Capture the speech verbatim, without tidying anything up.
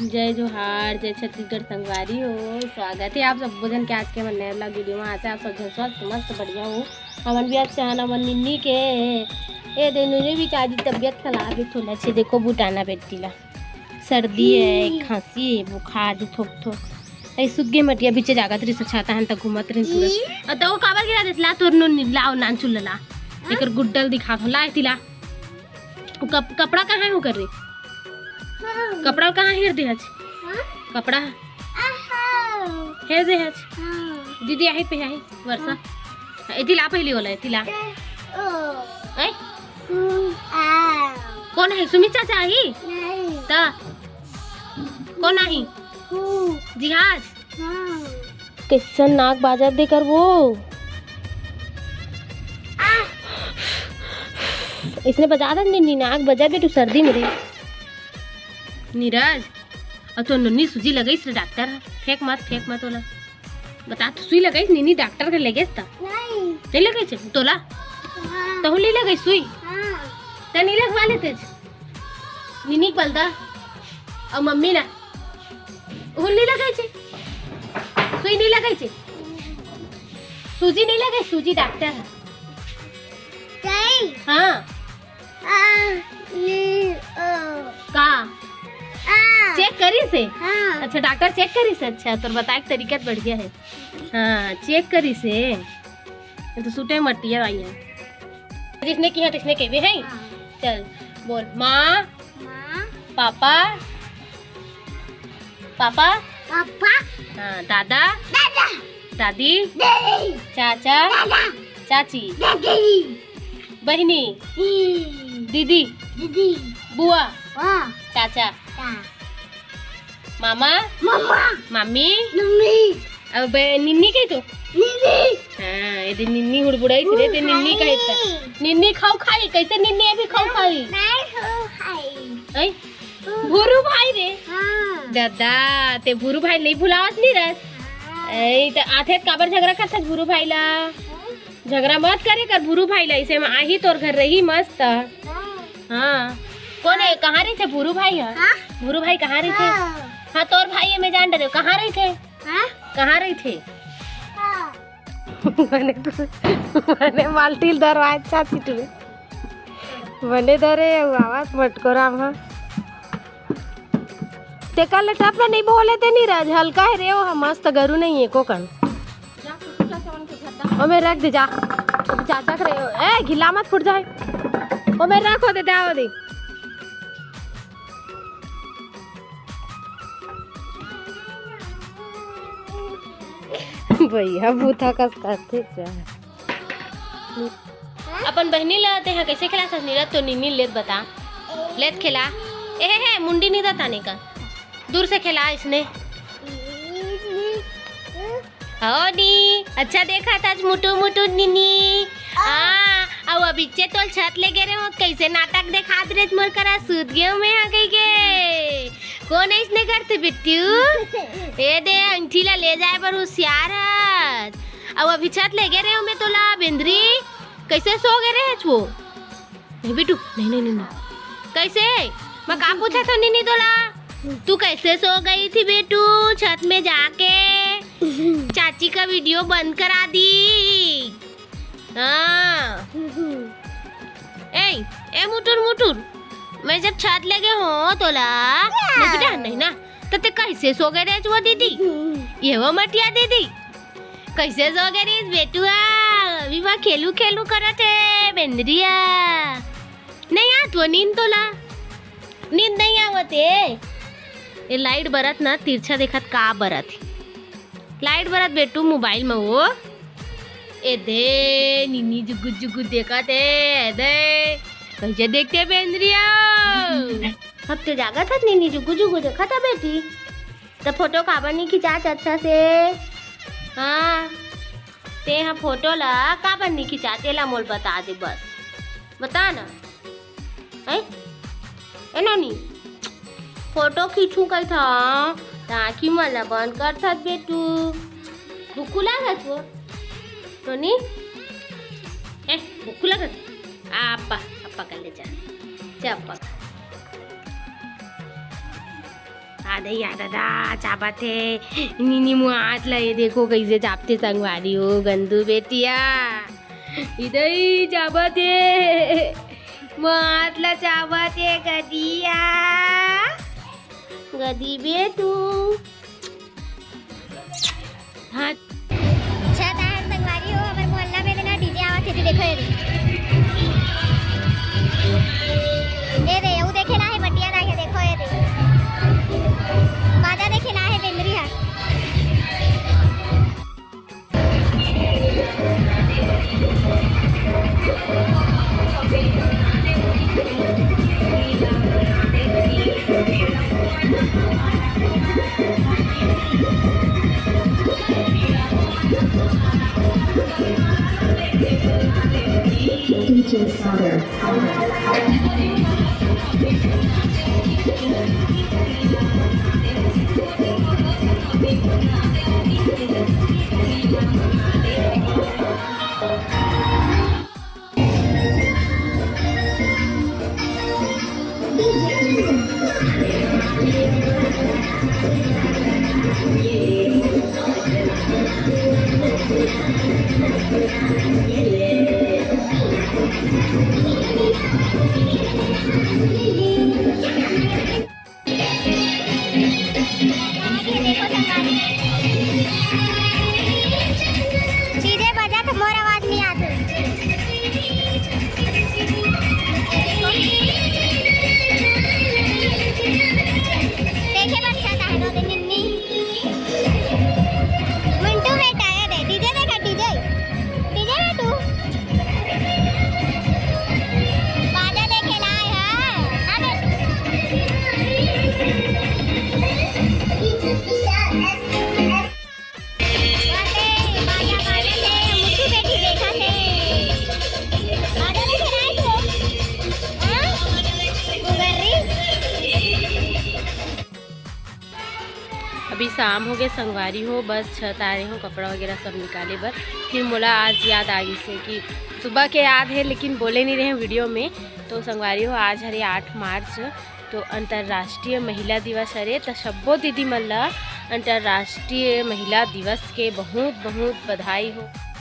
जय जोहार, जय छत्तीसगढ़ संगवारी हो। स्वागत हे आप सब्बो झन के आज के हमर नया vlog video में। आशा हे आप सब झन स्वस्थ, मस्त, बढ़िया हो। हमन भी अच्छा हन, हमन निन्नी के ए दे नूनी भी चाची तबियत खराब हे थोड़ा से। देखो बुटाना बेटी ला सर्दी हे, खांसी हे, बुखार हे, थोक थोक। ए सुग्गे मटिया बीचे जागत रहिस, छाता हन त घूमत रहिस पूरा। अ त ओ काबर गिरा देस? ला तोर नूनी, लाओ नान चुल्ला ला। एकर गुड्डल दिखा दो, ला एती ला। ओ कप-, कपड़ा कहाँ हे ओकर रे? कपड़ा कहाँ हेर दे हच? कपड़ा हेर दे हच? दीदी आही पे आही वर्षा। एती ला पहली वाला, एती ला। ऐ? कोन हे? सुमित चाचा आही? त कोन आही? जिहाज। कइसन नाक बाजत दे कर वो। अइसने बजा दे निन्नी, नाक बजा दे तू सर्दी में रे। नीरज, अउ तो नन्नी सूजी लगइस रे डॉक्टर ह। फेंक मत, फेंक मत ओला। बता, तू सुई लगइस निन्नी डॉक्टर के ले गेस त? नहीं। नहीं लगइस तोला? हाँ। तहूँ नहीं लगइस सुई? हाँ। त नहीं लगवा लेते। निन्नी के बलदा अउ मम्मी ला। उहुन नहीं लगइस हे। सुई नहीं लगइस हे। सूजी नहीं लगइस, सूजी डॉक्टर ह। सही। हाँ। आ, नी, ओ। का? आ। चेक करिस हे? हाँ। अच्छा, डॉक्टर चेक करिस हे। अच्छा, तोर बताए के तरीका त बढ़िया हे। हाँ, चेक करिस हे। ये तो सूटे मटिया आई हे। जइसने किहा तइसने कहिबे, हैं? हाँ। चल, बोल। माँ। माँ। पापा। पापा। पापा। हाँ, दादा। दादा। दादी। दादी। चाचा। चाचा। चाची। दादी। बहिनी। हम्म। दीदी। दीदी। बुआ। वाह। चाचा। चा। मामा। मामा। मामी। मम्मी। अब निन्नी कही तो? निन्नी। हाँ, ये दे निन्नी हुड़बुड़ाइस रे, ते निन्नी कही त। निन्नी खाऊ खाई, कइसे निन्नी अभी खाऊ खाई? नहीं खाऊ खाई। ऐ? भूरू भाई रे। हाँ। दादा, ते भूरू भाई नहीं भुलावत नहीं रस। हाँ। ऐ, त आथे त काबर झगड़ा करथस भूरू भाई ला? हाँ। झगड़ा मत करे कर भूरू भाई ला, अइसे में आही तोर घर रही मस्त। हाँ। हाँ। कोन हे? कहाँ रहिथे भूरू भाई ह? हाँ? भूरू भाई कहाँ रहिथे? हाँ। हाँ, तोर भाई हे, मैं जान डरेंव। कहाँ रहिथे? हाँ? कहाँ रहिथे? हाँ। मने, मने बाल्टी ल धरवाए चाची टुरे। मने धरे, अउ आवत मटकोरा म। तेकर ले टप ल नहीं बोले ते नीरज, हल्का हे रे, ओ ह मस्त गरू नहीं हे एको कन। ओमे रख दे जा। चाचा के रहे, ए, घिला मत फूट जाए। ओमे रख, ओ दे, दे, ओ दे। भैया, बूथा कस करथे जा। अपन बहिनी ला तेहा कइसे खेलाथस नीरज? तो निन्नी लेत बता, लेत खेला। ए हे हे, मुंडी नहीं दताने का, दूर से खेला इसने। हो नी, अच्छा देखाथस मुटु मुटु निन्नी। आ, अउ अभी चे तोल छत ले गे रहे हो, कइसे नाटक देखात रहे मोर करा, सूत गेंव मैं हा कहिके। कोन अइसने करथे बिट्टू? ए दे, अंगठी ला ले जाए बर हुसियार हस। अउ अभी छत ले गे रहे हो मैं तोला, बेंदरी, कइसे सो गे रहे हस वो? नहीं बेटू, नहीं, नहीं, नहीं, नहीं। कइसे? मैं का पूछा था निन्नी तोला? तू कैसे सो गई थी बेटू छत में जाके? चाची का वीडियो बंद करा दी। हाँ। ए, ए मुटुर मुटुर, मैं जब छत ले गे हो तोला, नहीं बेटा, नहीं ना, तो ते कैसे सो गए रे वो दीदी? ये वो मटिया दीदी, कैसे सो गए रे बेटुआ? अभी वहाँ खेलू खेलू करत हे बेंदरिया। नहीं आत वो नींद तोला, नींद नहीं आवत हे। ये लाइट बरत ना, तिरछा देखत का बरत हे। लाइट बरत बेटू मोबाइल में वो। ए दे, निन्नी जुगु जुगु देखत हे, ए दे। कैसे देखते बेंदरिया? अब तो जागत हस निन्नी जुगु जुगु देखत हे बेटी। तो फोटो काबर नहीं खिंचात अच्छा से? हाँ, ते हा फोटो ला काबर नहीं खिंचात, एला मोल बता दे बस। बता ना। हैं? ए नोनी, फोटो खींचू कही था, त आँखी मन ला बंद कर थस बेटू। भुक्खू लागत वो? नोनी? ए, भुक्खू लागत? आ, अप्पा, अप्पा कर ले जा। जा अप्पा कर। आ दई, आ दादा, चाबत हे। नीनी मुआ हाथ ला, ये देखो कइसे चाबथे संगवारी हो, गंदू बेटिया। इदई चाबत हे। मुआ हाथ ला चाबत हे, गदिया। गदी बे तू। हाँ। छत आए संगवारी हो, हमर मोहल्ला में ना डीजे आवत हे, देखो ये दे। ये दे, वो देखे ना है, बटिया ना है, देखो ये दे। बाजा देखे ना है, बेंदरी है। डीजे बजा तो मोर आवाज नहीं आती। देखे बर छत आहे, दो दिन निन्नी। मिंटू बेटा, ये दे, डीजे देखा, डीजे। डीजे में तू बाजा लेके लाए हैं। हाँ बेटा। बाजा, बाजा, बाजा, मुट्ठी बेटी देखा थे। बाजा लेके लाए तू। हाँ? गुगर्री। अभी शाम हो गए संगवारी हो, बस छत आए हो, कपड़ा वगैरह सब निकाले बर। फिर मोला आज याद आ गई से कि सुबह के याद है, लेकिन बोले नहीं रहे वीडियो में। तो संगवारी हो, आज हरे आठ मार्च, तो अंतर्राष्ट्रीय महिला दिवस हरे। तो सब्बो दीदी मन ला अंतर्राष्ट्रीय महिला दिवस के बहुत बहुत बधाई हो।